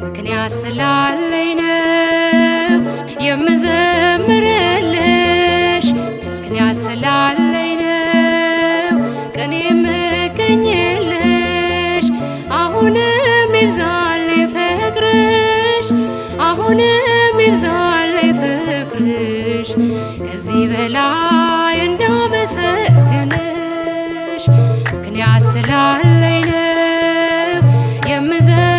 ምክንያት ስላለኝ ነው የምዘምርልሽ፣ ምክንያት ስላለኝ ነው ቅኔ የምገኝልሽ። አሁንም ይብዛልኝ ፍቅርሽ፣ አሁንም ይብዛልኝ ፍቅርሽ፣ ከዚህ በላይ እንዳመሰግንሽ። ምክንያት ስላለኝ ነው የምዘምርልሽ፣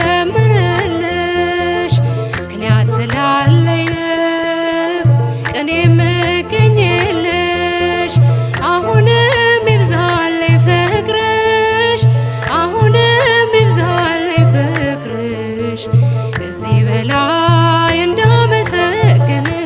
ምክንያት ስላለኝ ነው ቅኔ የምገኝልሽ። አሁንም ይብዛልኝ ፍቅርሽ፣ አሁንም ይብዛልኝ ፍቅርሽ፣ ከዚህ በላይ እንዳመሰግንሽ።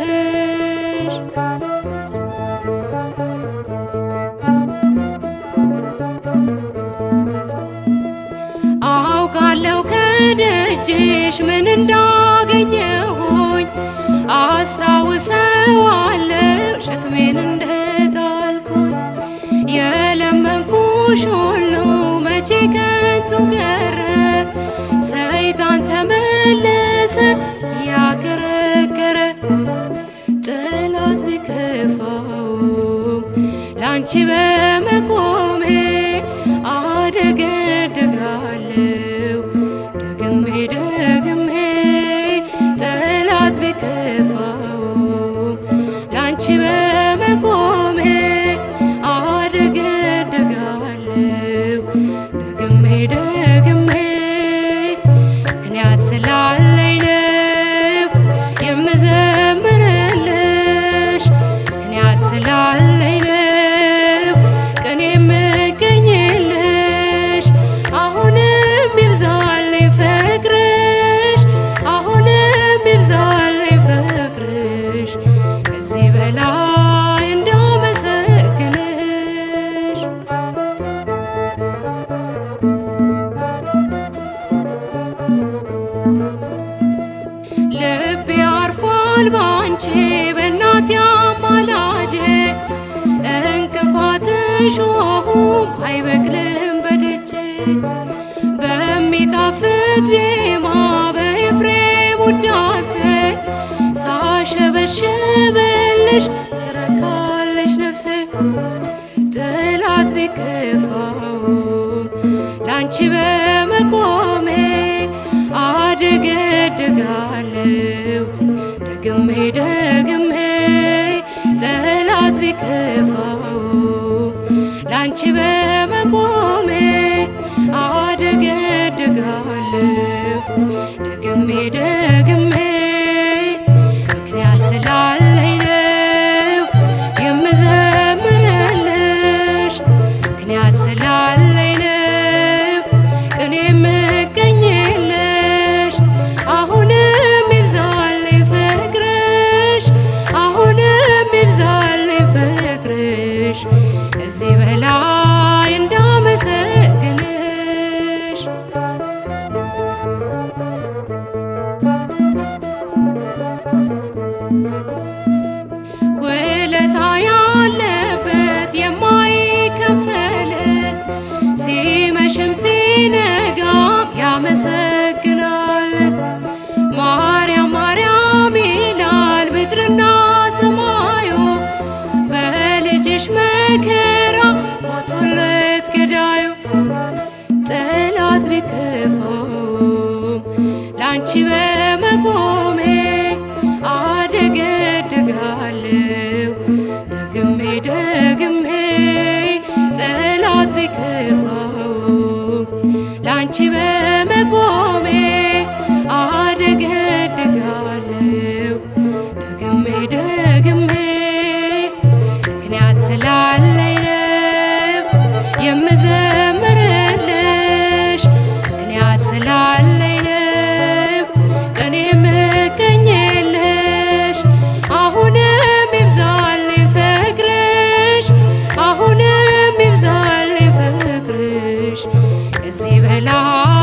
አውቃለሁ ከደጅሽ ምን እንዳገኘሁኝ፣ አስታውሰዋለሁ ሸክሜን እንደጣልኩኝ። የለመንኩሽ ሁሉ መቼ ከንቱ ቀረ፣ ሰይጣን ተመለሰ ያከረከረ። ጠላት ቢከፋውም ላንቺ በመቆሜ አደገድጋለሁ ደግሜ ደግሜ። ጠላት ቢከፋውም ላንቺ በመቆሜ አደገድጋለሁ ደግሜ ደግሜ። ምክንያት ስላለኝ ነው የምዘምርልሽ፣ ምክንያት ስላለኝ ነው ቅኔ የምገኝልሽ። አሁንም ይብዛልኝ ፍቅርሽ፣ አሁንም ይብዛልኝ ፍቅርሽ፣ ከዚህ በላይ እንዳመሰግንሽ። ልቤ አርፏል ባንቺ በእናቴ አማላጄ፣ እንቅፋትሽ ሾሁም አይበቅልም በደጄ። በሚጣፍጥ ዜማ በኤፍሬም ውዳሴ ሳሸበሽብልሽ ትረካለች ነፍሴ። ጠላት ቢከፋውም ላንቺ በመቆሜ አደገድጋለሁ ደግሜ ደግሜ። ጠላት ቢከፋውም ላንቺ በመቆሜ አደገድጋለሁ ደግሜ ደግሜ። ምክንያት ስላለኝ ነው የምዘምርልሽ፣ ምክንያት ስላለኝ ነው ቅኔ የምገኝልሽ። አሁንም ይብዛልኝ ፍቅርሽ፣ አሁንም ይብዛልኝ ፍቅርሽ፣ ከዚህ በላይ እንዳመሰግንሽ። ውለታ ያለበት የማይከፈል ሲመሽም ሲነጋም ያመሰግናል። ማርያም ማርያም ይላል ምድርና ሰማዩ፣ በልጅሽ መከራ ሞቶለት ገዳዩ። ጠላት ቢከፋውም ላንቺ በመቆሜ አደገድጋለሁ ደግሜ ደግሜ። ጠላት ቢከፋውም ላንቺ በመቆሜ አደገድጋለሁ ደግሜ ደግሜ። ምክንያት ስላለኝ ነው የምዘምርልሽ፣ ምክንያት ስላለኝ ነው ከዚህ በላይ።